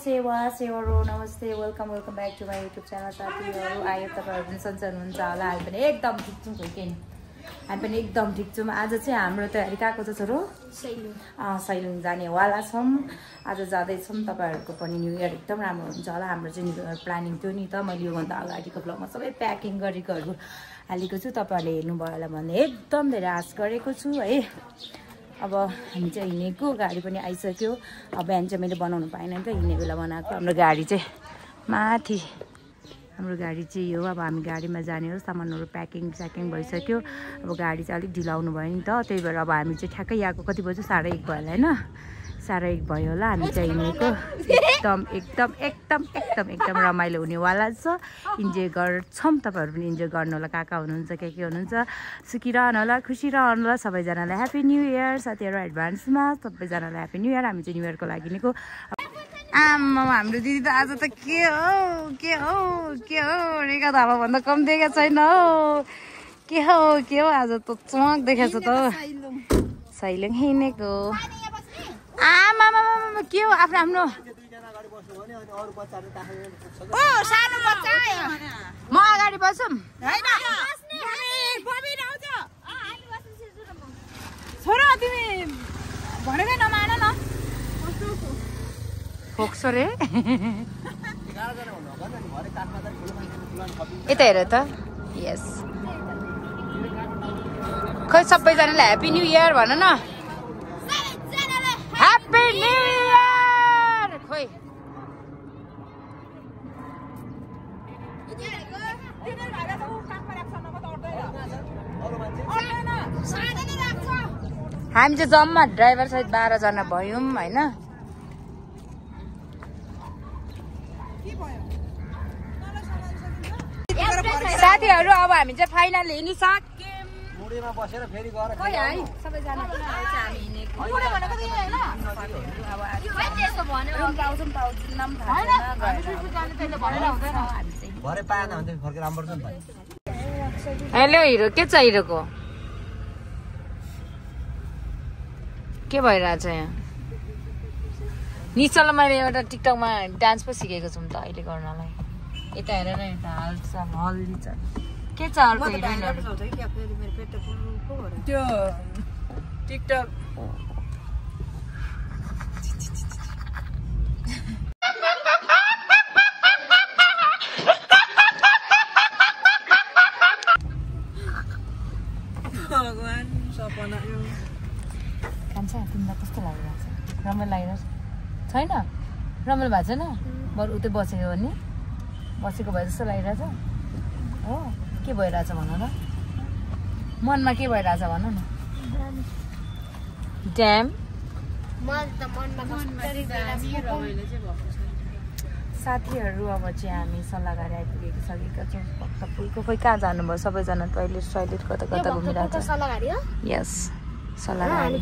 सेवारो नमस्ते welcome back to my YouTube channel साथीहरू आयो तपाईँहरू पनि सन्चै हुनुहुन्छ होला हामी पनि एकदम ठिक छौँ हामी पनि एकदम ठिक छौँ आज चाहिँ हाम्रो तयारी कहाँको छ छोरो सैलुङ जानेवाला छौँ आज जाँदैछौँ तपाईँहरूको पनि न्यू इयर एकदम राम्रो हुन्छ होला हाम्रो चाहिँ न्यू इयर प्लानिङ थियो नि त मैले योभन्दा अगाडिको ब्लगमा सबै प्याकिङ गरेकोहरू हालेको छु तपाईँहरूले हेर्नुभयो होला भन्ने एकदम धेरै आश गरेको छु है अब हामी चाहिँ हिँडेको गाडी पनि आइसक्यो अब बिहान चाहिँ मैले बनाउनु पाइनँ नि त हिँड्ने बेला बनाएको हाम्रो गाडी चाहिँ माथि हाम्रो गाडी चाहिँ हो अब हामी गाडीमा जाने हो सामानहरू प्याकिङ भइसक्यो अब गाडी चाहिँ अलिक ढिलाउनु भयो नि त त्यही भएर अब हामी चाहिँ ठ्याक्कै यहाँको कति बज्यो 1:30 भयो होला होइन 1:30 भयो होला हामी चाहिँ हिँडेको एकदम रमाइलो हुनेवाला छ इन्जोय गर्छौँ तपाईँहरू पनि इन्जोय गर्नु होला कहाँ हुनुहुन्छ के हुनुहुन्छ सुखिरहनु होला खुसी रहनु होला सबैजनालाई ह्याप्पी न्यू इयर साथीहरू एडभान्समा सबैजनालाई ह्याप्पी न्यू इयर हामी चाहिँ न्यू इयरको लागि निको आमा हाम्रो दिदी त आज त के हो रेखा थापा भन्दा कम देखेको छैन हौ के हो आज त चमक देखेको छ त सैलुङ हिँडेको आमा के हो आफ्नो म अगाडि बसौँ छोरा तिमी भनेकै नमान न फोक्सो रे यता हेर त यस खै सबैजनालाई ह्याप्पी न्यू इयर भन न ह्याप्पी न्यू इयर खोइ हामी चाहिँ जम्मा ड्राइभर सहित 12 जना भयौँ होइन साथीहरू अब हामी चाहिँ फाइनल हिँडिसक्यौँ बसेर फेरि गएर खै है सबैजना हामी हिँडेको हेलो हिरो के छ हिरोको के भइरहेछ यहाँ निश्चल मैले एउटा टिकटकमा डान्स पो सिकेको छु त अहिले गर्नलाई यता हेर न यता हाल्छ हल्दी छ के छ अर्को त्यो टिकटक भगवान सपना यो खान्छ तिमीलाई कस्तो लागिरहेछ रमाइलो लागिरहेछ छैन रमाइलो भएको छैन बरु उतै बसेको हो नि बसेको भए जस्तो लागिरहेछ हो के भइरहेछ भन न मनमा के भइरहेछ भन न ड्याम साथीहरू अब चाहिँ हामी सल्लाहगारी आइपुगेको सकेका छौँ भक्तपुरको खोइ कहाँ जानुभयो सबैजना टोइलेट कता घुमिरहेको छ यस सल्लाहगारी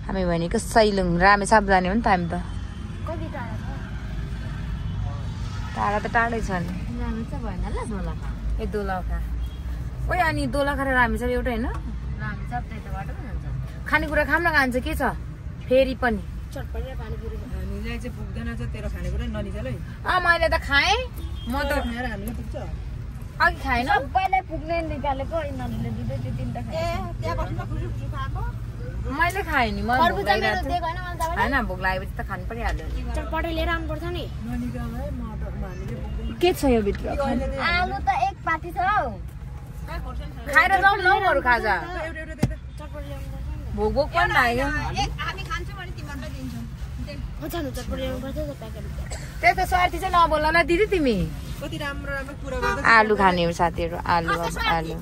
हामी भनेको सैलुङ रामेछाप जाने हो नि त हामी त टाढा त टाढै छ नि ए दोलखा ओइ अनि दोलखा र रामेछाप एउटै होइन खानेकुरा खाम न खान्छ के छ फेरि पनि मैले त खाएँ म त अघि खाएन पुग्ने निकालेको मैले खाएँ नि होइन भोक लागेपछि त खानु परिहाल्यो के छ यो भित्र आलु त एक पाटी छ खाएर जाउँ न अरू खाजा भोक पनि लाग्यो त्यही त स्वार्थी चाहिँ नबोल्न न दिदी तिमी आलु खाने हो साथीहरू आलु आलु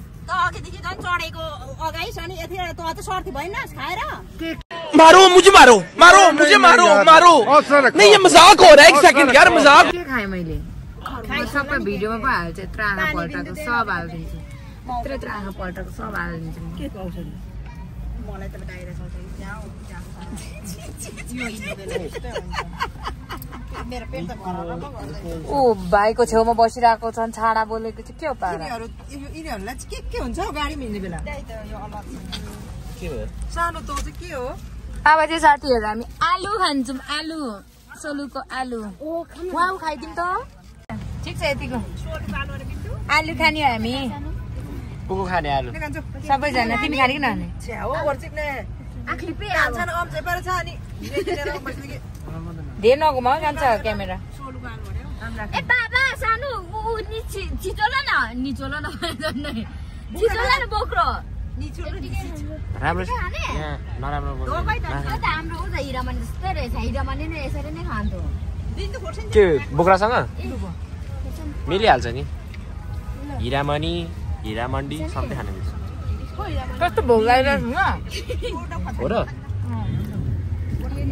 मारो मुझे मारो नहीं ये मजाक हो रहा है 1 सेकंड यार मजाक के खाएँ मैले सबै भिडियोमा पो हाल्छ यत्रो आँखा पल्टाएको सब हालिदिन्छु यत्रो आँखा पल्टाएको सब हालिदिन्छु ऊ भाइको छेउमा बसिरहेको छन् छाडा बोलेको चाहिँ के हो पारा यिनीहरूलाई चाहिँ के हुन्छ गाडीमा हिँड्ने बेला सानो त चाहिँ के हो अब चाहिँ साथीहरू हामी आलु खान्छौँ आलु सोलुको आलु वाउ खाइदिउँ त ठिक छ यतिको आलु खाने हो हामी को खाने आलु सबैजना तिमी खाने कि नखाने धेर नगुमाउ जान्छ क्यामेरा ए बाबा सानो चिचोला न निचोला न चिचोला न बोक्रो राम्रो नराम्रो हाम्रो उता हिरामणि जस्तै रहेछ हिरामणि नै यसरी नै खान्थ्यो के बोक्रासँग मिलिहाल्छ नि हिरामणि हिरामण्डी सबै खाने मिल्छ कस्तो भोक लागिरहेको हो र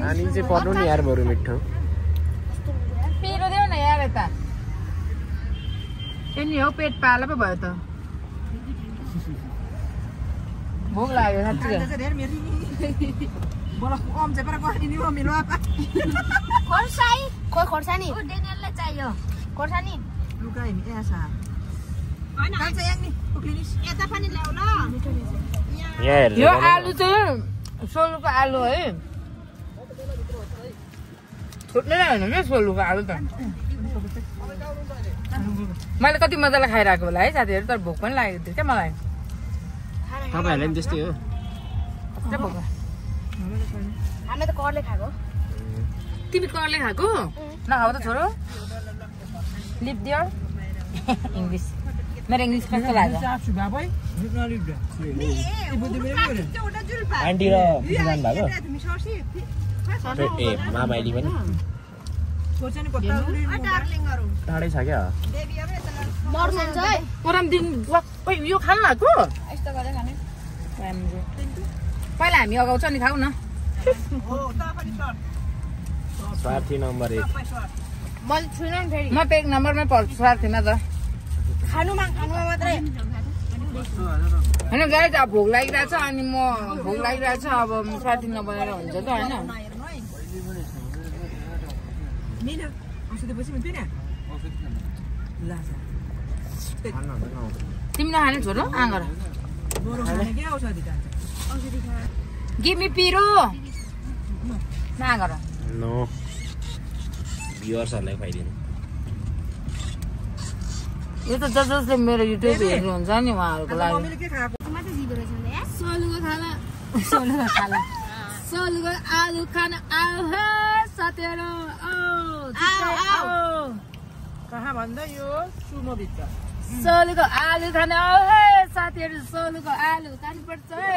नानी चाहिँ पर्नु नि यार बरु मिठो पिरो देऊ न यार यता ए नि हो पेट पाला पो भयो त भोक लाग्यो साँच्चै खोर्सानी खोइ खोर्सानी डेनियललाई चाहियो खोर्सानी यो आलु चाहिँ सोलुको आलु है छुट्नै होइन क्या सोलुको आलु त मैले कति मजाले खाइरहेको होला है साथीहरू तर भोक पनि लागेको थियो क्या मलाई तपाईँहरूलाई पनि त्यस्तै हो हामी त करले खाएको तिमी करले खाएको नखाऊ त छोरो लिप दियो इङ्ग्लिस मेरो इङ्ग्लिस कस्तो लाग्यो आन्टी र जानु भएको ए मामाइली पनि टाढै छ क्या मर्नुहुन्छ है परम दिन यो खानु भएको यस्तो गरेर खाने पहिला हामी अगाउँछ नि खाऊ न स्वार्थी नम्बर 1 मैले छुइनँ नि फेरि म त 1 नम्बरमै पर्छु स्वार्थीमा त खानुमा मात्रै होइन गाई त अब भोक लागिरहेछ अनि म भोक लागिरहेछ अब स्वार्थी नबनाएर हुन्छ त होइन तिमी नखाने छोरो आँगर गिभ मी पिरो नआँगर नो भ्युअर्सहरूलाई खुवाइदिनु यो त जसले मेरो युट्युब हेर्नुहुन्छ नि उहाँहरूको लागि सोलुको आलु खाना आऊ हे साथीहरू कहाँ भन्दा यो सुमोभित्र सोलुको आलु खाना आऊ हे साथीहरू सोलुको आलु खानुपर्छ है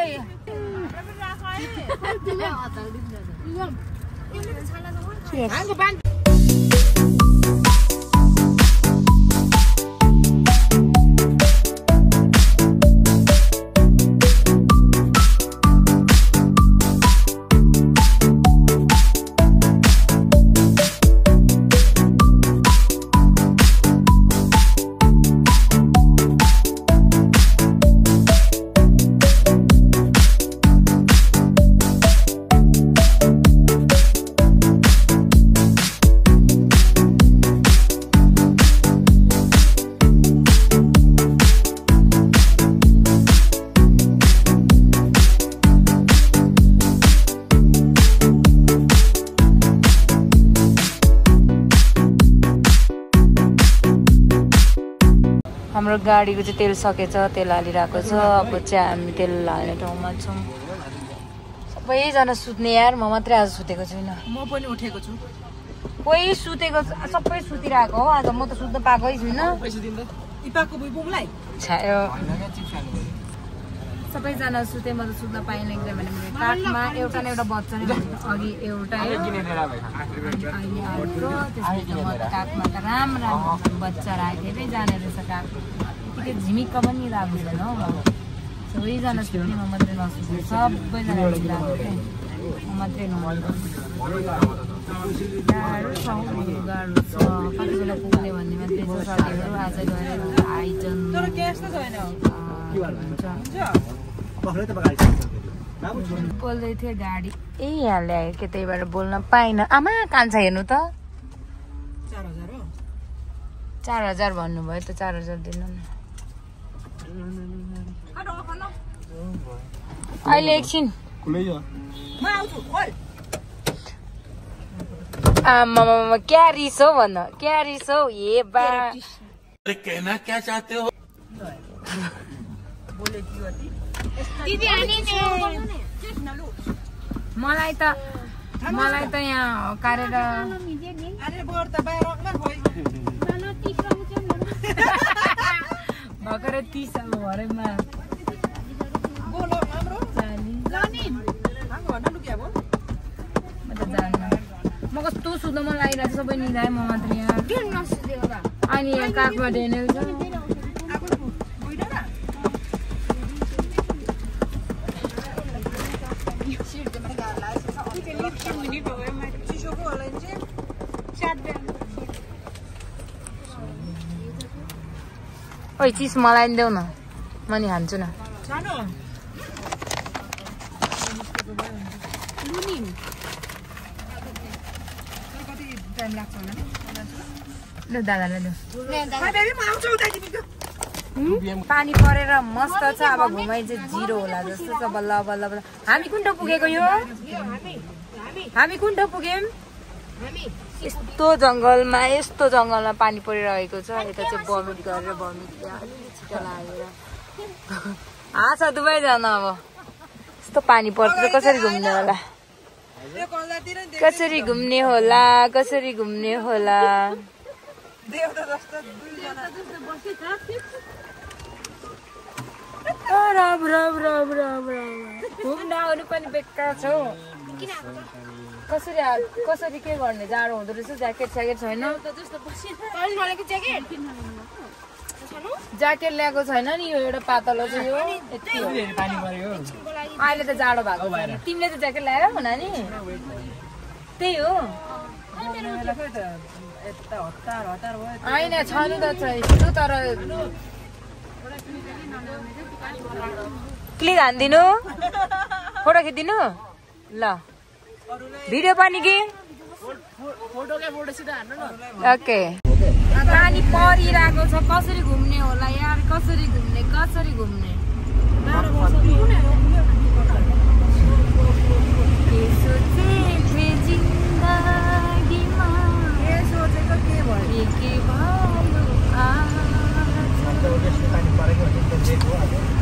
हाम्रो गाडीको चाहिँ तेल सकेछ तेल हालिरहेको छ अब चाहिँ हामी तेल हाल्ने ठाउँमा छौँ सबैजना सुत्ने यार म मात्रै आज सुतेको छुइनँ म पनि उठेको छु कोही सुतेको सबै सुतिरहेको हो आज म त सुत्न पाएकै छुइनँ छायो सबैजना सुते म त सुत्न पाइनँ किनभने मेरो काठमा एउटा न एउटा बच्चा नै अघि एउटा काठमा त राम्रो बच्चा राखेको सबैजना रहेछ काठ यतिकै झिमिक्क पनि लाग्दैन हौ सबैजना सुत्ने म मात्रै नसुत्ने सबैजना सुतिरहेको म मात्रै गाह्रो छ कति बेला पुग्ने भन्ने मात्रै छ साथीहरू आज गएर आइजन् बोल्दै थियो गाडी यहाँ ल्यायो के त्यही भएर बोल्न पाइनँ आमा कान्छा हेर्नु त 4000 भन्नुभयो त 4000 दिनु न अहिले एकछिन आमा क्या रिस हो भन क्या रिस हो ए बा कहना क्या चाहते हो मलाई त यहाँ हकारेर भर्खर 30 अब भरेमा म कस्तो सुत्न मन लागिरहेको छ सबै निधाए म मात्र यहाँ अनि यहाँ काखमा डेनेल छ ओइ चिज मलाई नि देऊ न म नि हान्छु न ल दादालाई देऊ पानी परेर मस्त छ अब घुमाइ चाहिँ 0 होला जस्तो छ बल्ल बल्ल बल्ल हामी कुन ठाउँ पुगेको यो हामी कुन ठाउँ पुग्यौँ यस्तो जङ्गलमा पानी परिरहेको छ यता चाहिँ भमिट गरेर छिटो लागेर हाँस दुवैजना अब यस्तो पानी पर्छ कसरी घुम्ने होला कसरी घुम्ने होला घुम्न आउनु पनि बेकार छ कसरी के गर्ने जाडो हुँदो रहेछ ज्याकेट छैन ज्याकेट ल्याएको छैन नि यो एउटा पातलो छ यो यति हो अहिले त जाडो भएको छैन तिमीले त ज्याकेट ल्याएर हुना नि त्यही हो होइन छनु त छ तर क्लिक हान्दिनु फोटो खिचिदिनु ल भिडियो पनि के ओके पानी परिरहेको छ कसरी घुम्ने होला यार कसरी घुम्ने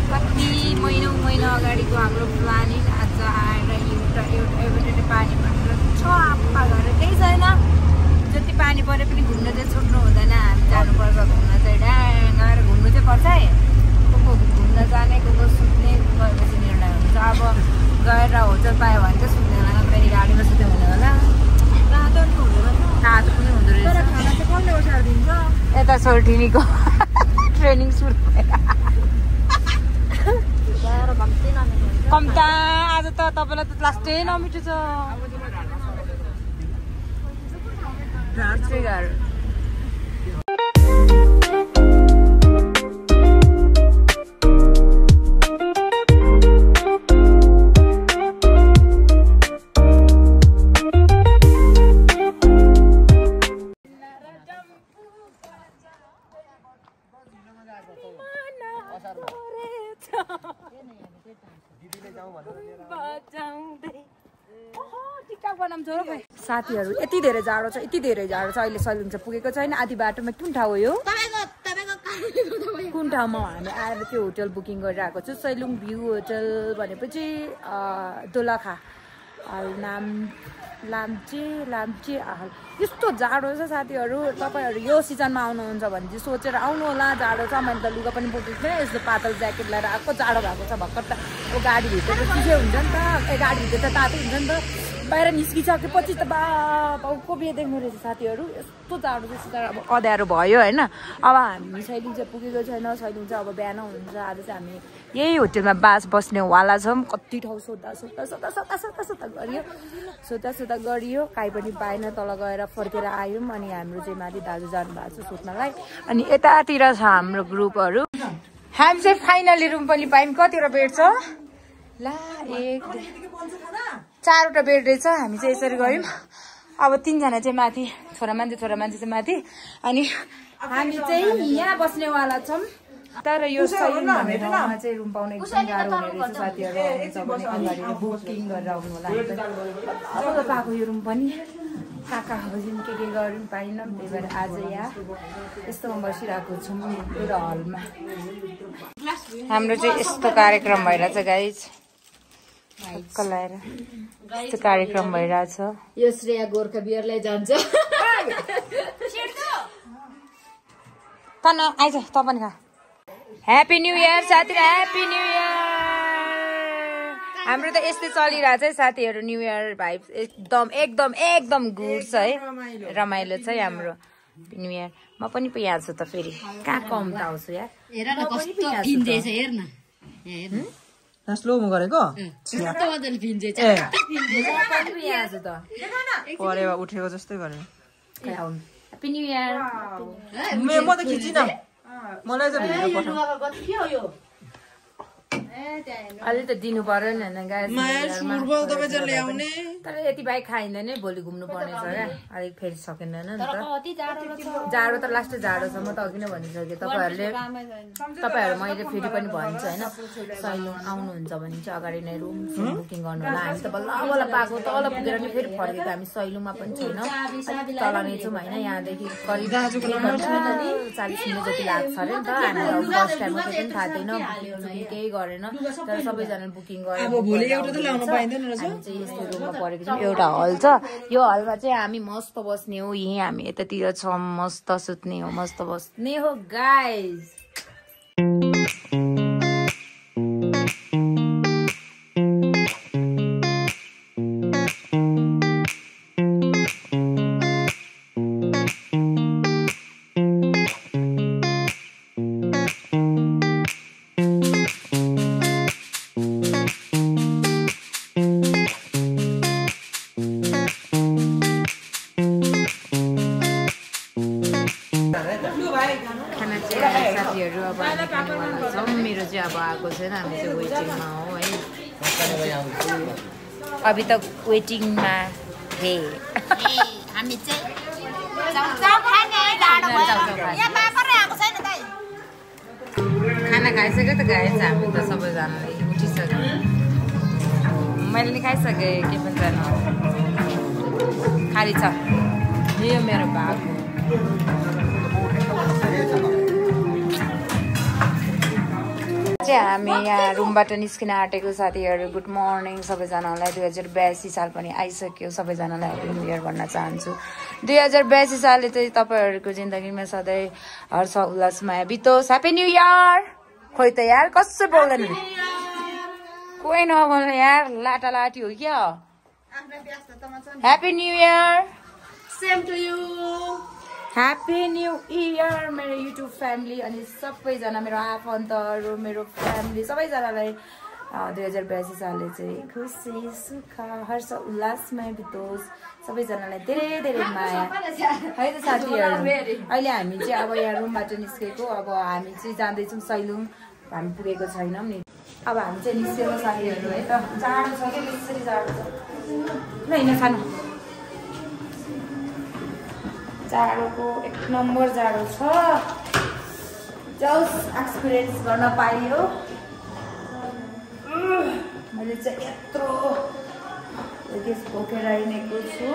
कति महिना अगाडिको हाम्रो प्लानिङ आज आएर एउटा पानी परेर छप्पा गरेर केही छैन जति पानी परे पनि घुम्न चाहिँ छुट्नु हुँदैन हामी जानुपर्छ घुम्न चाहिँ ड्याङ आएर घुम्नु चाहिँ पर्छ है को घुम्न जाने को सुत्ने गएपछि निर्णय हुन्छ अब गएर होटल पायो भने चाहिँ सुत्ने होला फेरि गाडीमा सुत्यो हुने होला तातो पनि हुँदो रहेछ यता सोल्टिनीको ट्रेनिङ सुरु कम्ता आज त तपाईँलाई त लास्टै नमिठो छ साथीहरू यति धेरै जाडो छ अहिले सैलुङ चाहिँ पुगेको छैन आधी बाटोमा कुन ठाउँ हो यो कुन ठाउँमा हामी आएर त्यो होटल बुकिङ गरेर आएको छु सैलुङ भ्यू होटल भनेपछि दोलखा लाम्चे आहाल यस्तो जाडो छ साथीहरू तपाईँहरू यो सिजनमा आउनुहुन्छ भने चाहिँ सोचेर आउनु होला जाडो छ मैले त लुगा पनि बोकेको थिएँ यस्तो पातल ज्याकेट लगाएर आएको जाडो भएको छ भर्खर त गाडीभित्र त चिसो हुन्छ नि त गाडीभित्र त तातो हुन्छ नि त बाहिर निस्किसकेपछि त बाउको बिहे देख्नु रहेछ साथीहरू यस्तो जाडो त्यस्तो अब अँध्यारो भयो होइन अब हामी सैलुङ चाहिँ पुगेको छैन सैलुङ चाहिँ अब बिहान हुन्छ आज चाहिँ हामी यही होटेलमा बस्नेवाला छौँ कति ठाउँ सोद्धा गरियो काहीँ पनि पाएन तल गएर फर्केर आयौँ अनि हाम्रो चाहिँ माथि दाजु जानुभएको छ सुत्नलाई अनि यतातिर छ हाम्रो ग्रुपहरू हामी चाहिँ फाइनली रुम पनि पायौँ कतिवटा बेड छ ला 4वटा बेड रहेछ हामी चाहिँ यसरी गयौँ अब 3जना चाहिँ माथि छोरा मान्छे चाहिँ माथि अनि हामी चाहिँ यहाँ बस्नेवाला छौँ तर यो सैलुङ भन्ने ठाउँमा चाहिँ रुम पाउन एकदम गाह्रो हुने रहेछ साथीहरू आउनुहुन्छ भने अगाडि बुकिङ गरेर आउनु होला अब पाएको यो रुम पनि कहाँ बस्यौँ के गऱ्यौँ पाइनौँ त्यही भएर आज यहाँ यस्तोमा बसिरहेको छौँ एउटा हलमा हाम्रो चाहिँ यस्तो कार्यक्रम भइरहेछ गाइज कलाएर यस्तो कार्यक्रम भइरहेछ यो श्रेया गोर्खा बियरलाई जान्छ तन आइज त पनि खा ह्याप्पी न्यू इयर साथीहरु ह्याप्पी न्यू इयर हाम्रो त यस्तै चलिरहेछ है साथीहरु न्यू इयर भाइब एकदम गुड छ है रमाइलो छ हाम्रो न्यू इयर म पनि यहाँ छु त फेरि कहाँ कम त आउँछु यार हेर न कस्तो भिन्दैछ हेर न स्लो म गरेको कस्तो मजाले भिन्दैछ म पनि यहाँ छु त परेवा उठेको जस्तै गरे ह्याप्पी न्यू इयर म त खिचिन मलाई चाहिँ भिडियो पठाऊ अलि त दिनु पर्यो नि हैन गाइस तर यति बाइक खाइँदैन भोलि घुम्नु पर्ने छ क्या अलिक फेरि सकिँदैन नि त जाडो त लास्ट जाडो छ म त अघि नै भनिसकेँ तपाईँहरू मैले फेरि पनि भन्छु होइन सैलुङ आउनुहुन्छ भने चाहिँ अगाडि नै रुम बुकिङ गर्नु होला हामी त बल्ल पाएको तल पुगेर नि फेरि फर्केको हामी सैलुङमा पनि छैनौँ तल नै छौँ होइन यहाँदेखि करिब 40 मिनट जति लाग्छ अरे नि त हामी फर्स्ट टाइम केही पनि थाहा थिएन केही गरेन तर सबैजना बुकिङ गरेर हामी चाहिँ यस्तो रुममा परेको छौँ एउटा हल छ यो हलमा चाहिँ हामी मस्त बस्ने हो यहीँ हामी यतातिर छौँ मस्त सुत्ने हो मस्त बस्ने हो गाइज साथीहरू अब मेरो चाहिँ अब आएको छैन हामी चाहिँ वेटिङमा हो है अभी त वेटिङमा हे हामी चाहिँ खाना खाइसक्यो त गाइस हामी त सबैजनाले उठिसक्यो मैले नि खाइसकेँ के पनि जानु खाली छ यो मेरो भाग हामी यहाँ रुमबाट निस्किन आँटेको साथीहरू गुड मर्निङ सबैजनालाई 2082 साल पनि आइसक्यो सबैजनालाई ह्याप्पी न्यू इयर भन्न चाहन्छु 2082 सालले चाहिँ तपाईँहरूको जिन्दगीमा सधैँ हर्ष उल्लासमाया बितोस् ह्याप्पी न्यू इयर खोइ त यार कसै बोल्दैन कोही नबोल्नु यार लाटा लाटी हो क्या happy new year same to you happy new year मेरो युट्युब फ्यामिली अनि सबैजना मेरो आफन्तहरू मेरो फ्यामिली सबैजनालाई 2082 सालले चाहिँ खुसी सुख हर्ष उल्लासमय बितोस् सबैजनालाई धेरै धेरै माया है त साथीहरू अहिले हामी चाहिँ अब यहाँ रुमबाट निस्केको अब हामी चाहिँ जाँदैछौँ सैलुङ हामी पुगेको छैनौँ नि अब हामी चाहिँ निस्केको साथीहरू है त जाडो छ कि बेसी जाडो छ ल हिँड्न खानु जाडोको 1 नम्बर जाडो छ जाउस एक्सपिरियन्स गर्न पाइयो मैले चाहिँ यत्रो गेस बोकेर हिँडेको छु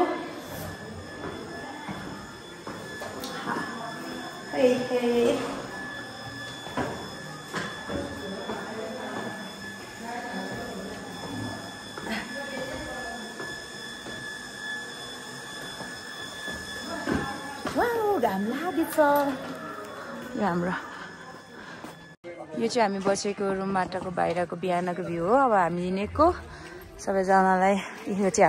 घाम लागेछ यो हाम्रो यो चाहिँ हामी बसेको रुमबाटको बाहिरको बिहानको भ्यू हो अब हामी हिँडेको सबैजनालाई यो चाहिँ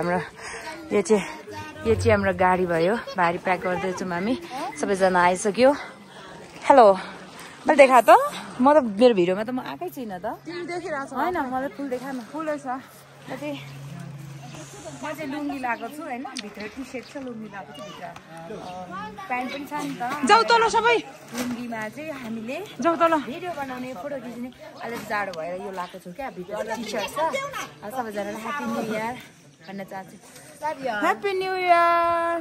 हाम्रो गाडी भयो भारी प्याक गर्दैछौँ हामी सबैजना आइसक्यो हेलो मैले देखा त म त मेरो भिडियोमा त म आएकै छुइनँ त होइन मलाई फुल देखा न फुल छ म चाहिँ लुङ्गी लगाएको छु होइन भित्र टी सर्ट छ लुङ्गी लगाएको छु भित्र प्यान्ट पनि छ नि त जाऊ तल सबै लुङ्गीमा चाहिँ हामीले जाऊ तल भिडियो बनाउने फोटो खिच्ने अहिले जाडो भएर यो लगाएको छु क्या भित्र टी सर्ट छ सबैजनालाई ह्याप्पी न्यू इयर भन्न चाहन्छु ह्याप्पी न्यू इयर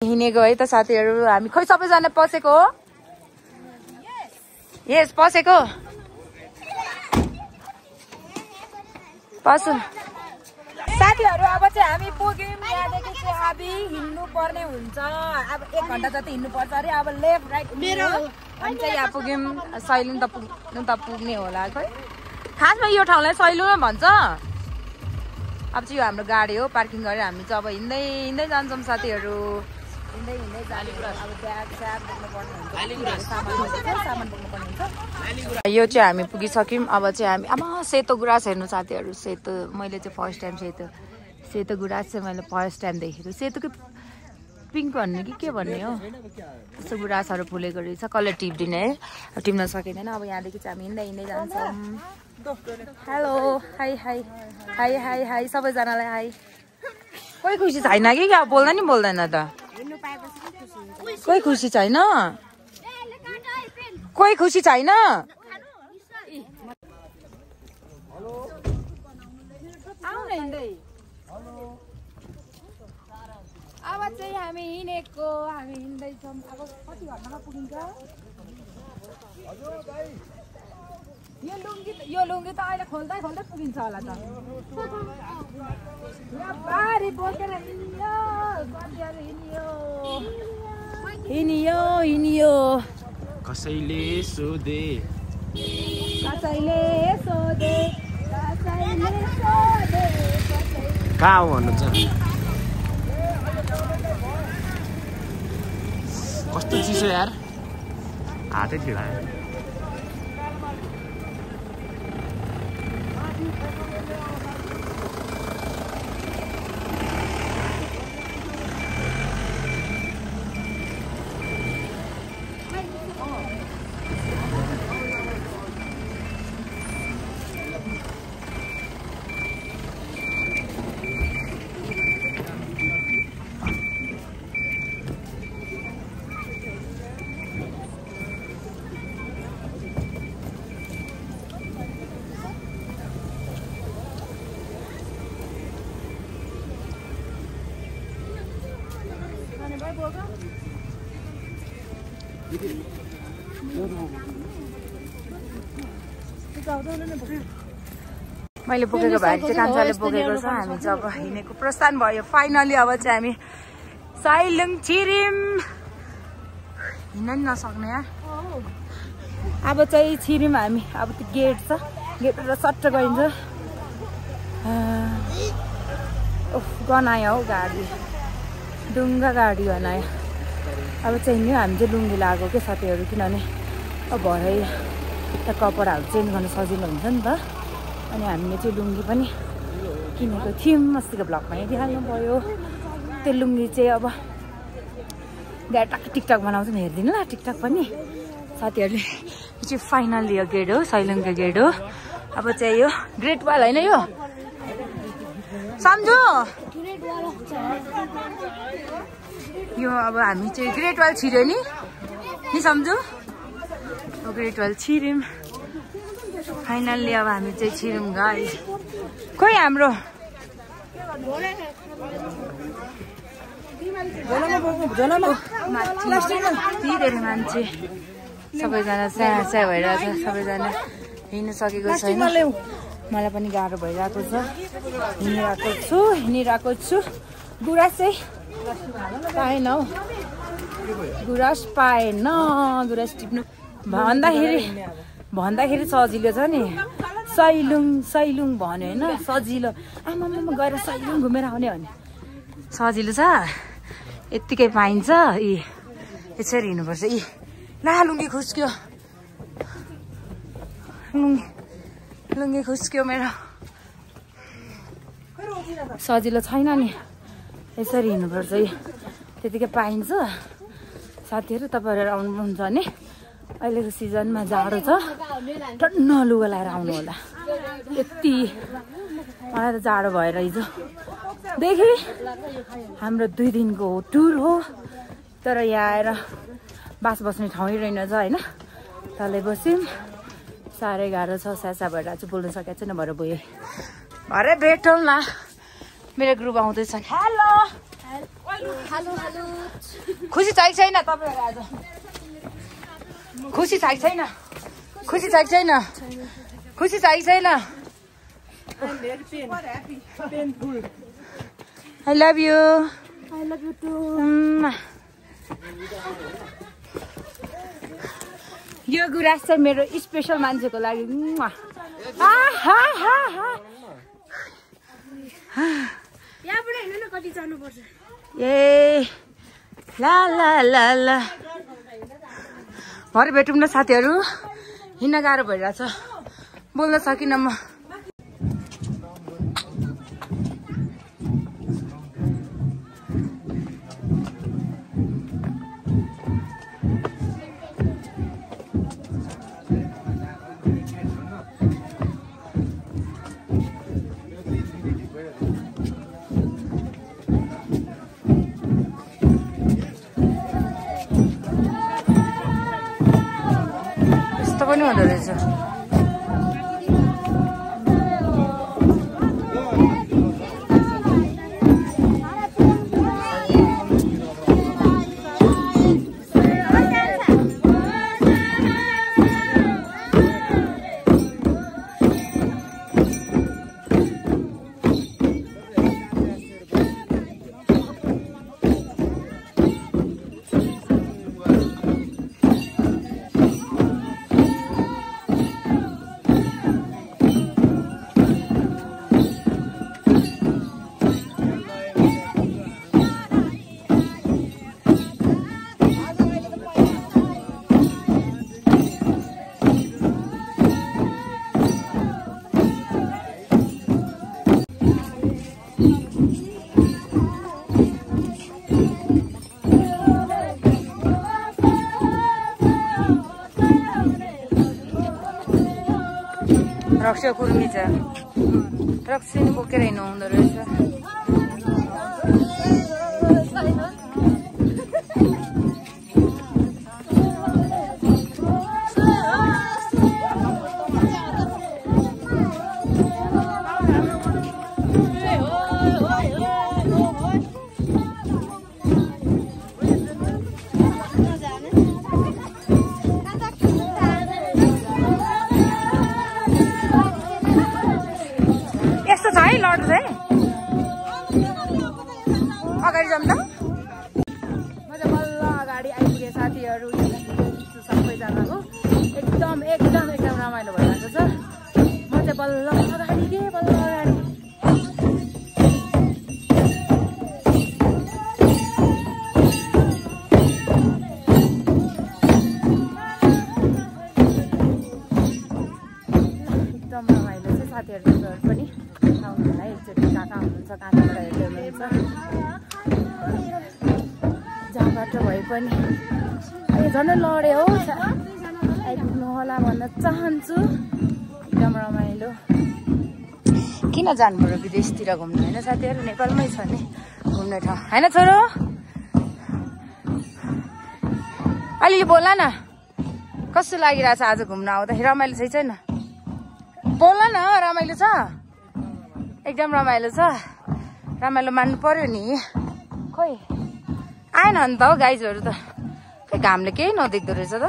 हिँडेको है त साथीहरू हामी खोइ सबैजना पसेको हो यस पसेको पसु साथीहरू अब चाहिँ हामी पुग्यौँ यहाँदेखि चाहिँ हामी हिँड्नु पर्ने हुन्छ अब 1 घन्टा जति हिँड्नु पर्छ अरे अब लेफ्ट राइट मेरो अनि चाहिँ यहाँ पुग्यौँ सैलुङ त पुग्ने होला खै खासमा यो ठाउँलाई सैलुङ भन्छ अब चाहिँ यो हाम्रो गाडी हो पार्किङ गरेर हामी चाहिँ अब हिँड्दै जान्छौँ साथीहरू हिँड्दै जाने अब ब्याग स्याग बोक्नुपर्ने हुन्छ सामान बोक्नुपर्ने हुन्छ यो चाहिँ हामी पुगिसक्यौँ अब चाहिँ हामी आमा सेतो गुराँस हेर्नु साथीहरू सेतो मैले चाहिँ फर्स्ट टाइम सेतो गुराँस चाहिँ मैले फर्स्ट टाइम देखेको सेतो कि पिङ्क भन्ने कि के भन्ने हो त्यस्तो गुराँसहरू फुलेको रहेछ कलर टिप्दिने है टिप्न सकिँदैन अब यहाँदेखि चाहिँ हामी हिँड्दै जान्छौँ hello hi high high high high सबैजनालाई हाई कोही खुसी छैन कि क्या बोल्दा नि बोल्दैन त कोही खुसी छैन कोही खुसी छैन अब चाहिँ हामी हिँड्दैछौँ अब कति घन्टामा पुगिन्छ यो लुङ्गी त अहिले खोल्दै पुगिन्छ होला त बारी बोकेर हिँडियो कसैले सोधे कहाँ हो भन्नुहुन्छ कस्तो चिसो यार हातै ठिलायो मैले बोकेको भाइ चाहिँ कान्छाले बोकेको छ हामी चाहिँ अब हिँडेको प्रस्थान भयो फाइनली अब चाहिँ हामी सैलुङ छिरिम हिँड्न नि नसक्ने यार अब चाहिँ छिरिम हामी अब त्यो गेट छ गेटबाट सट्ट गइन्छ गनायो हौ गाडी डुङ्गा गाडी गनायो अब चाहिँ हिँड्यो हामी चाहिँ लुङ्गी लगाएको के साथीहरू किनभने अब भरे त कपडाहरू चेन्ज गर्न सजिलो हुन्छ नि त अनि हामीले चाहिँ लुङ्गी पनि किनेको थियौँ अस्तिको भ्लगमा देखाल्नु भयो त्यो लुङ्गी चाहिँ अब टिकटक बनाउँछौँ हेरिदिनु ल टिकटक पनि साथीहरूले यो चाहिँ फाइनली यो गेट हो सैलुङको गेट हो अब चाहिँ यो ग्रेट वाल होइन यो सम्झु यो अब हामी चाहिँ ग्रेट वाल छिर्यो नि सम्झु ग्रेट वाल छिर्यौँ फाइनल्ली अब हामी चाहिँ छिर्यौँ गाई खोइ हाम्रो धेरै मान्छे सबैजना स्या भइरहेछ सबैजना हिँड्नु सकेको छैन मलाई पनि गाह्रो भइरहेको छ हिँडिरहेको छु गुराँस चाहिँ पाएन हौ गुराँस पाएन गुराँस टिप्नु भन्दाखेरि सजिलो छ नि सैलुङ भन्यो होइन सजिलो आमामा गएर सैलुङ घुमेर आउने भने सजिलो छ यत्तिकै पाइन्छ यसरी हिँड्नुपर्छ ला लुङ्गी खुस्क्यो लुङ्गी खुस्क्यो मेरो सजिलो छैन नि यसरी हिँड्नुपर्छ त्यतिकै पाइन्छ साथीहरू तपाईँहरू आउनुहुन्छ भने अहिलेको सिजनमा जाडो छ टन्न लुगा लगाएर आउनु होला यति मलाई त जाडो भएर हिजोदेखि हाम्रो 2 दिनको टुर हो तर यहाँ आएर बास बस्ने ठाउँै रहेनछ होइन तलै बस्यौँ साह्रै गाह्रो छ स्यासा भएर चाहिँ बोल्न सकेको छैन भरे भयो भरे भेटौँ न मेरो ग्रुप आउँदैछ हेलो खुसी छ कि छैन तपाईँहरू आज खुसी छ कि छैन खुसी छ कि छैन खुसी छ कि छैन I love you. I love you too. यो गुराँस चाहिँ मेरो स्पेशल मान्छेको लागि यहाँबाट हिँड्नु न कति जानुपर्छ ए ला ला ला ला भरे भेटौँ न साथीहरू हिँड्न गाह्रो भइरहेछ बोल्न सकिनँ म पनि हुँदो रहेछ रक्सी कुर्मी छ रक्सी बोकेर हिँड्नु हुँदो रहेछ अगाडि जाऊँ त म चाहिँ बल्ल अगाडि आइपुगेँ साथीहरू सबैजनाको एकदम एकदम एकदम रमाइलो भइरहेको छ म चाहिँ बल्ल अगाडि के बल्ल अगाडि एकदम रमाइलो छ साथीहरू पनि आउनु होला एकचोटि कहाँ कहाँ हुनुहुन्छ कहाँ कहाँबाट हेर्दै हुनुहुन्छ जहाँबाट भए पनि अहिले झन् लडे हो आइपुग्नु होला भन्न चाहन्छु एकदम रमाइलो किन जानुभयो विदेशतिर घुम्नु होइन साथीहरू नेपालमै छ नि घुम्ने ठाउँ होइन छोरो अलिअलि बोल न कस्तो लागिरहेछ आज घुम्न आउँदाखेरि रमाइलो छ छैन बोल न रमाइलो छ एकदम रमाइलो छ रमाइलो मान्नु पर्यो नि खोइ आएन नि त हौ गाइजहरू त खै घामले केही नदेख्दो रहेछ त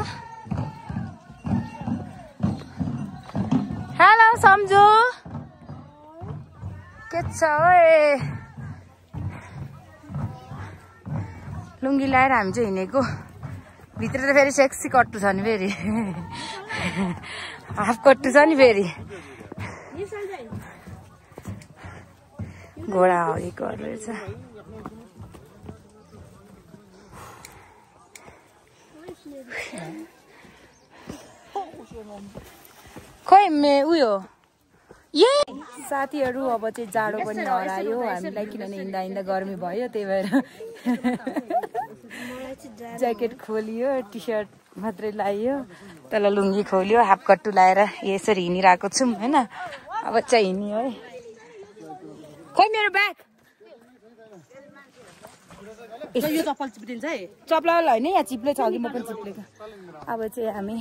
हेलो सम्झु के छ ओए लुङ्गी लाएर हामी चाहिँ हिँडेको भित्र त फेरि सेक्सी कट्टु छ नि फेरि हाफ कट्टु छ नि फेरि घोडा हरेको रहेछ खोइ उयो ए साथीहरू अब चाहिँ जाडो पनि हरायो हामीलाई किनभने हिँड्दा हिँड्दा गर्मी भयो त्यही भएर ज्याकेट खोलियो टी सर्ट मात्रै लाइयो तल लुङ्गी खोलियो हाफ कट्टु लाएर यसरी हिँडिरहेको छौँ होइन अब चाहिँ हिँड्यो है खोइ मेरो ब्याग यो चप्पल चिप्लिन्छ है चप्पल होइन यहाँ चिप्ले छ अघि म पनि चिप्लेको अब चाहिँ हामी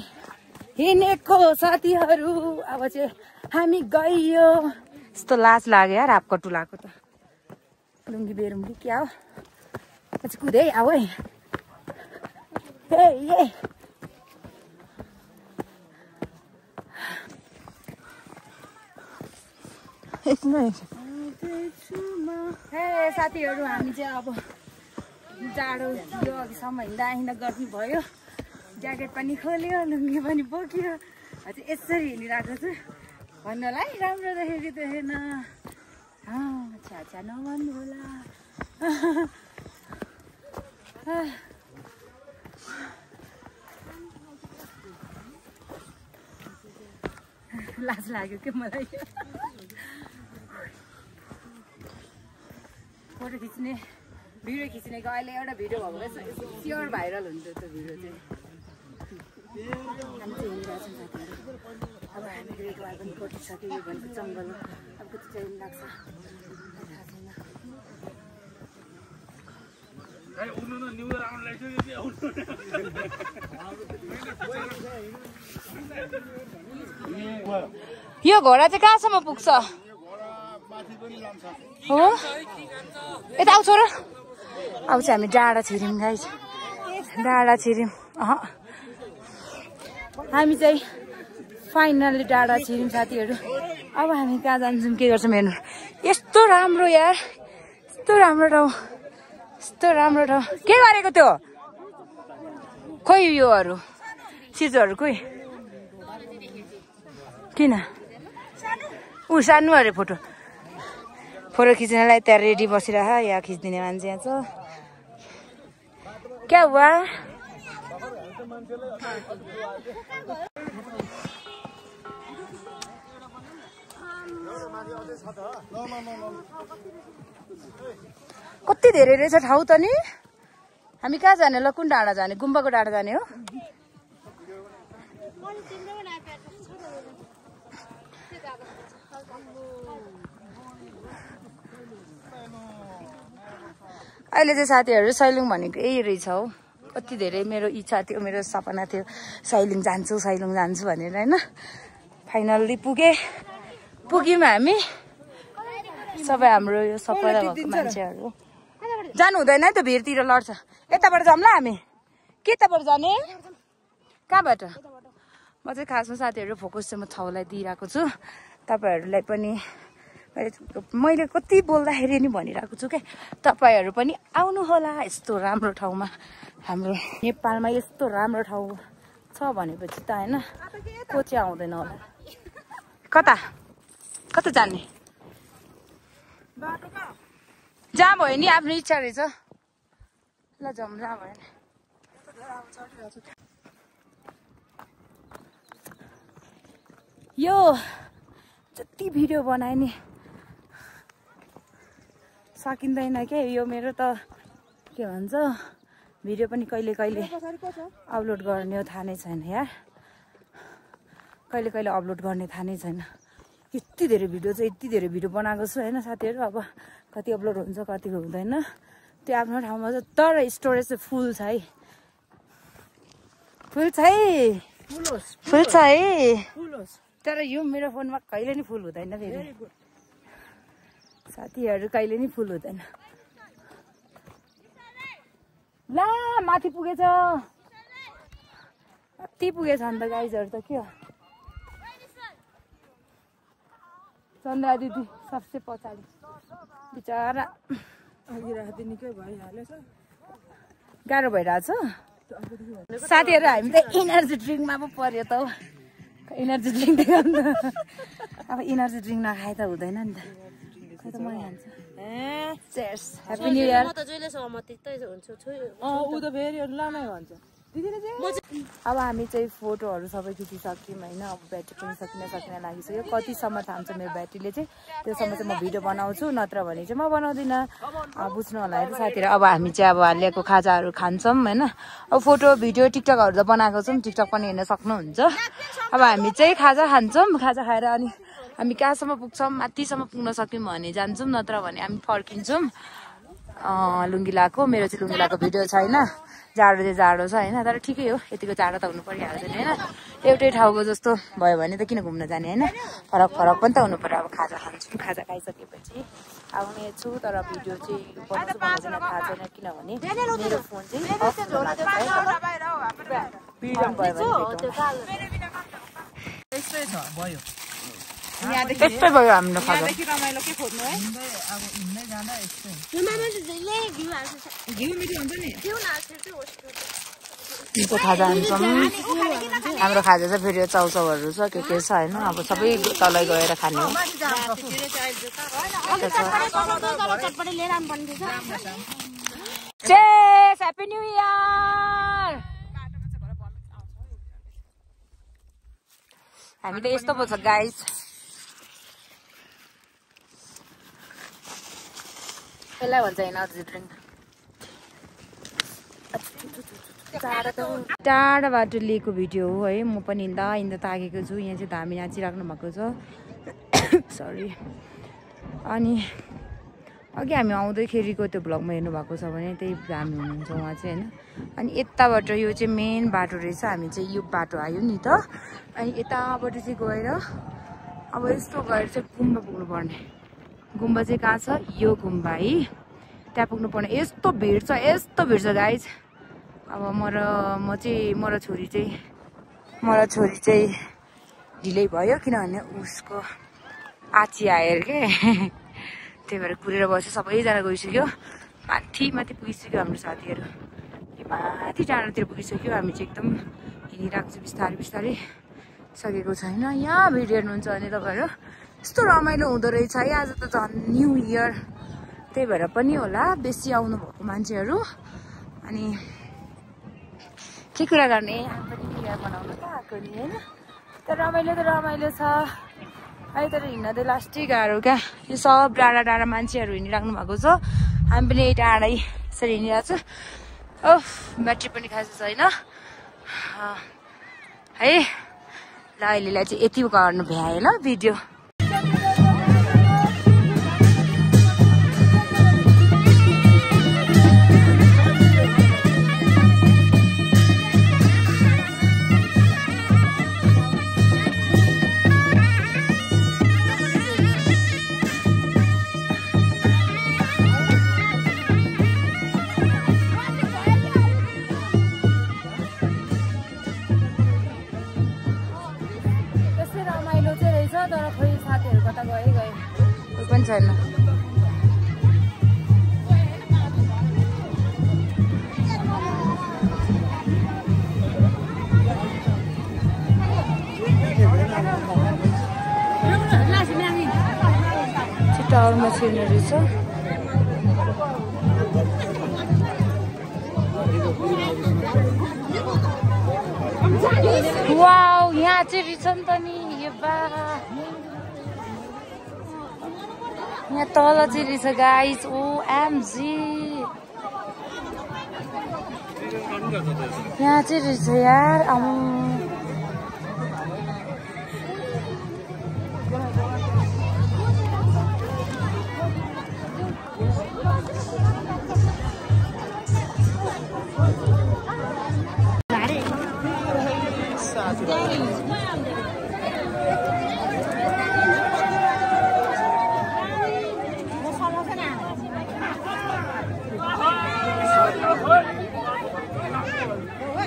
हिँडेको साथीहरू अब चाहिँ हामी गइयो यस्तो लाज लाग्यो यार हाफ कट्टु लगाएको त लुङ्गी बेरौँ कि क्या हो पछि कुदै आऊ है ए साथीहरू हामी चाहिँ अब जाडो यो अघिसम्म हिँड्दा गर्मी भयो ज्याकेट पनि खोल्यो लुङ्गी पनि बोक्यो अझै यसरी हिँडिरहेको छु भन्नलाई राम्रो देखेको देखेन छ्या नभन्नु होला लाज लाग्यो के मलाई फोटो खिच्ने भिडियो खिच्नेको अहिले एउटा भिडियो भएको रहेछ स्योर भाइरल हुन्छ त्यो भिडियो चाहिँ हामी चाहिँ हिँडिरहेको छौँ साथीहरू अब हामीले एक बार पनि कोटिसक्यो यो भनेको जङ्गल अब कति टाइम लाग्छ थाहा छैन यो घोडा चाहिँ कहाँसम्म पुग्छ हो यता आउँछ र अब चाहिँ हामी डाँडा छिर्यौँ गाइस डाँडा छिर्यौँ हामी चाहिँ फाइनली डाँडा छिर्यौँ साथीहरू अब हामी कहाँ जान्छौँ के गर्छौँ हेर्नु यस्तो राम्रो यार यस्तो राम्रो ठाउँ के गरेको त्यो खोइ योहरू चिजहरू खोइ किन ऊ सानो अरे फोटो खिच्नलाई त्यहाँ रेडी बसिरह यहाँ खिचिदिने मान्छे यहाँ छ क्या हुआ कति धेरै रहेछ ठाउँ त नि हामी कहाँ जाने ल कुन डाँडा जाने गुम्बाको डाँडा जाने हो अहिले चाहिँ साथीहरू सैलुङ भनेको यही रहेछ हौ कति धेरै मेरो इच्छा थियो मेरो सपना थियो सैलुङ जान्छु भनेर होइन फाइनल्ली पुग्यौँ हामी सबै हाम्रो यो सपना भएको मान्छेहरू जानु हुँदैन है त भिरतिर लड्छ यताबाट जाऊँ ल हामी के यताबाट जाने कहाँबाट म चाहिँ खासमा साथीहरू फोकस चाहिँ म ठाउँलाई दिइरहेको छु तपाईँहरूलाई पनि मैले कति बोल्दाखेरि नि भनिरहेको छु क्या तपाईँहरू पनि आउनु होला यस्तो राम्रो ठाउँमा हाम्रो नेपालमा यस्तो राम्रो ठाउँ छ भनेपछि त होइन को चाहिँ आउँदैन होला कता जाने जहाँ भयो नि आफ्नो इच्छा रहेछ ल जाउँ जहाँ भयो नि यो जति भिडियो बनाए नि सकिँदैन क्या यो मेरो त के भन्छ भिडियो पनि कहिले अपलोड गर्ने हो थाहा नै छैन यार कहिले अपलोड गर्ने थाहा नै छैन यति धेरै भिडियो बनाएको छु होइन साथीहरू अब कति अपलोड हुन्छ कतिको हुँदैन त्यो आफ्नो ठाउँमा छ तर स्टोरेज चाहिँ फुल छ है तर यो मेरो फोनमा कहिले नि फुल हुँदैन फेरि साथीहरू कहिले नि फुल हुँदैन ला माथि पुगेछ कति पुगेछ अन्त गाइजहरू त के हो चन्द्रा दिदी सबसे पछाडि बिचरा अघि राख्दै निकै भइहालेछ गाह्रो भइरहेछ साथीहरू हामी त इनर्जी ड्रिङ्कमा पो पर्यो त हौ इनर्जी ड्रिङ्क अब इनर्जी ड्रिङ्क नखाए त हुँदैन नि त खै त मरिहाल्छ चेयर्स ह्याप्पी न्यू इयर म त जहिले सहमति त हुन्छु उ त फेरि लामै भन्छ अब हामी चाहिँ फोटोहरू सबै खिचिसक्यौँ होइन अब ब्याट्री पनि सकिन लागिसक्यो कतिसम्म थाम्छ मेरो ब्याट्रीले चाहिँ त्योसम्म चाहिँ म भिडियो बनाउँछु नत्र भने चाहिँ म बनाउँदिनँ बुझ्नु होला है साथीहरू अब हामी चाहिँ अब हालिएको खाजाहरू खान्छौँ होइन अब फोटो भिडियो टिकटकहरू त बनाएको छौँ टिकटक पनि हेर्न सक्नुहुन्छ अब हामी चाहिँ खाजा खान्छौँ खाजा खाएर अनि हामी कहाँसम्म पुग्छौँ माथिसम्म पुग्न सक्यौँ भने जान्छौँ नत्र भने हामी फर्किन्छौँ लुङ्गी लाएको मेरो चाहिँ लुङ्गी लाएको भिडियो छैन जाडो छ होइन तर ठिकै हो यतिको जाडो त हुनु परिहाल्छ नि होइन एउटै ठाउँको जस्तो भयो भने त किन घुम्न जाने होइन फरक पनि त हुनु पर्यो अब खाजा खान्छु खाजा खाइसकेपछि आउने छु तर भिडियो चाहिँ बनाउँदैन थाहा छैन किनभने मेरो फोन चाहिँ त्यस्तै भयो हाम्रो खाजा रमाइलो के खोज्नु है अब हिँड्दै जाँदा यस्तै घिउ मिठो हुन्छ नि यस्तो खाजा हान्छौँ हाम्रो खाजा चाहिँ फेरि चाउचाउहरू छ के छ होइन अब सबै तलै गएर खाने हो ह्याप्पी न्यू इयर हामी त यस्तो पो छ गाइस यसलाई भन्छ होइन अझै ड्रिङ्क टाढाबाट लिएको भिडियो हो है म पनि हिँड्दा तागेको छु यहाँ चाहिँ धामी नाचिराख्नु भएको छ सरी अनि अघि हामी आउँदैखेरिको त्यो भ्लगमा हेर्नु भएको छ भने त्यही हामी हुनुहुन्छ उहाँ चाहिँ होइन अनि यताबाट यो चाहिँ मेन बाटो रहेछ हामी चाहिँ यो बाटो आयो नि त अनि यताबाट चाहिँ गएर अब यस्तो गएर चाहिँ गुम्बा पुग्नुपर्ने गुम्बा चाहिँ कहाँ छ यो गुम्बा है त्यहाँ पुग्नुपर्ने यस्तो भिड छ गाइज अब म छोरी चाहिँ ढिलै भयो किनभने उसको आची आएर के त्यही भएर कुरेर बस्यो सबैजना गइसक्यो माथि पुगिसक्यो हाम्रो साथीहरू माथि टाढातिर पुगिसक्यो हामी चाहिँ एकदम हिँडिरहेको छ बिस्तारै सकेको छैन यहाँ भिडियो हेर्नुहुन्छ भने तपाईँहरू यस्तो रमाइलो हुँदो रहेछ है आज त झन् न्यू इयर त्यही भएर पनि होला बेसी आउनु भएको मान्छेहरू अनि के कुरा गर्ने हामी पनि न्यू इयर मनाउनु त आएको नि होइन तर रमाइलो छ अहिले तर हिँड्न त लास्टै गाह्रो क्या यो सब डाँडा मान्छेहरू हिँडिराख्नु भएको छ हामी पनि टाढै यसरी हिँडिरहेको छ ब्याट्री पनि खास छैन है ल अहिलेलाई चाहिँ यति गर्नु भ्याएँ ल भिडियो छैन टावरमा छिर्ने रहेछ वाउ यहाँ चाहिँ रहेछ नि त नि यो बा यहाँ तल चाहिँ रहेछ गाइस OMG यहाँ चाहिँ रहेछ यार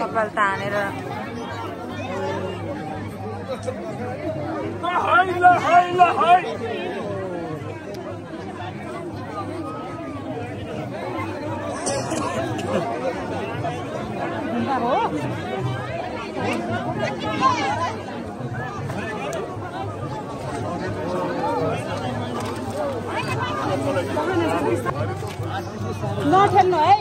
कपाल तानेर नठेल्नु है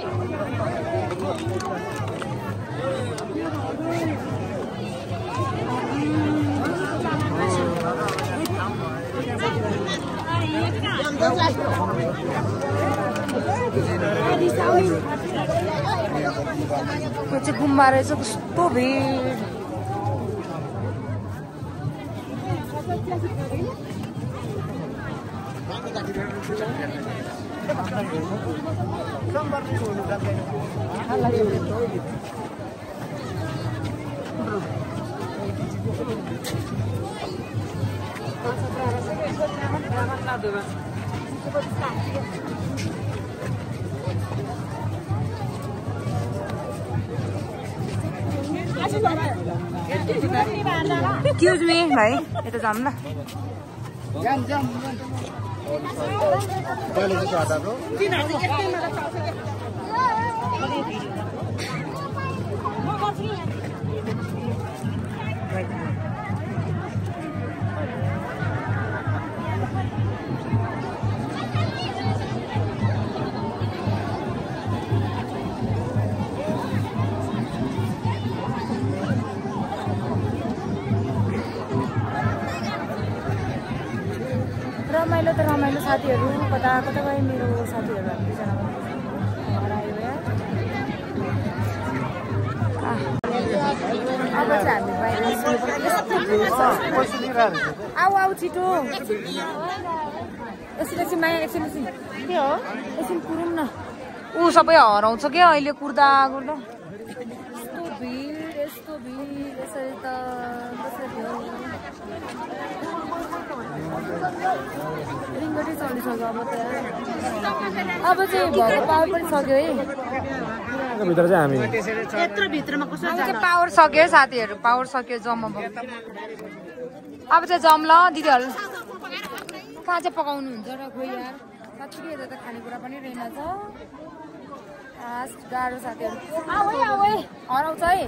यो चाहिँ गुम्बा रहेछ कस्तो भिड एक्सक्यूज मी भाइ यता जाऊँ न कहिले चाहिँ स्वाद ब्रो रमाइलो त रमाइलो साथीहरू कता कता गए मेरो साथीहरू दुईजना हरायो यार अब चाहिँ हामी बाहिर आऊ आऊ छिटो एकछिन माया एकछिन के हो एकछिन कुरौँ न ऊ सबै हराउँछ क्या अहिले कुर्दा कुर्दा यस्तो भिड यसरी त कसरी हो रिङ्गटै चलिसक्यो अब चाहिँ भएको पावर पनि सक्यो है भित्र चाहिँ हामी यत्रो भित्रमा कसो पावर सक्यो है साथीहरू पावर सक्यो जम अब चाहिँ जम ल दिदीहरू कहाँ चाहिँ पकाउनुहुन्छ र खोइ यार कति यता त खानेकुरा पनि रहेनछ गाह्रो साथीहरू आऊ है हराउँछ है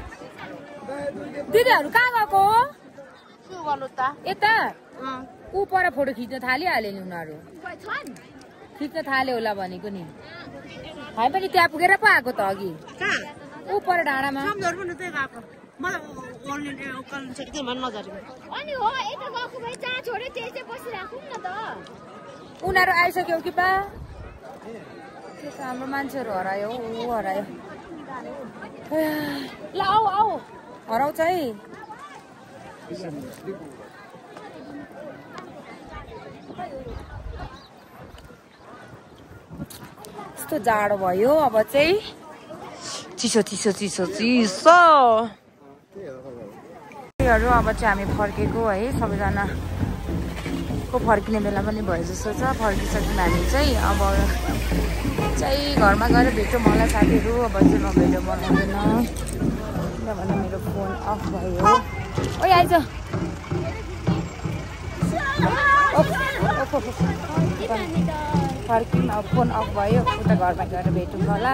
दिदीहरू कहाँ गएको के गर्नु त यता ऊ पर फोटो खिच्न थालिहाल्यो नि उनीहरू खिच्न थाल्यो होला भनेको नि हामी पनि त्यहाँ पुगेर पो आएको त अघि ऊ पर डाँडामा उनीहरू आइसक्यो कि बा हाम्रो मान्छेहरू हरायो ऊ हरायो ल आऊ आऊ हराउँछ है यस्तो जाडो भयो अब चाहिँ चिसो चिसो चिसो चिसो अब चाहिँ हामी फर्केको है सबैजना को फर्किने बेला पनि भयो जस्तो छ फर्किसक्यौँ हामी चाहिँ अब चाहिँ घरमा गएर भेट्यो मलाई साथीहरू अब चाहिँ म भिडियो बनाउँदैन किनभने मेरो फोन अफ भयो ओ आइज फर्क्यौँ अब फोन अफ भयो उता घरमा गएर भेटौँ होला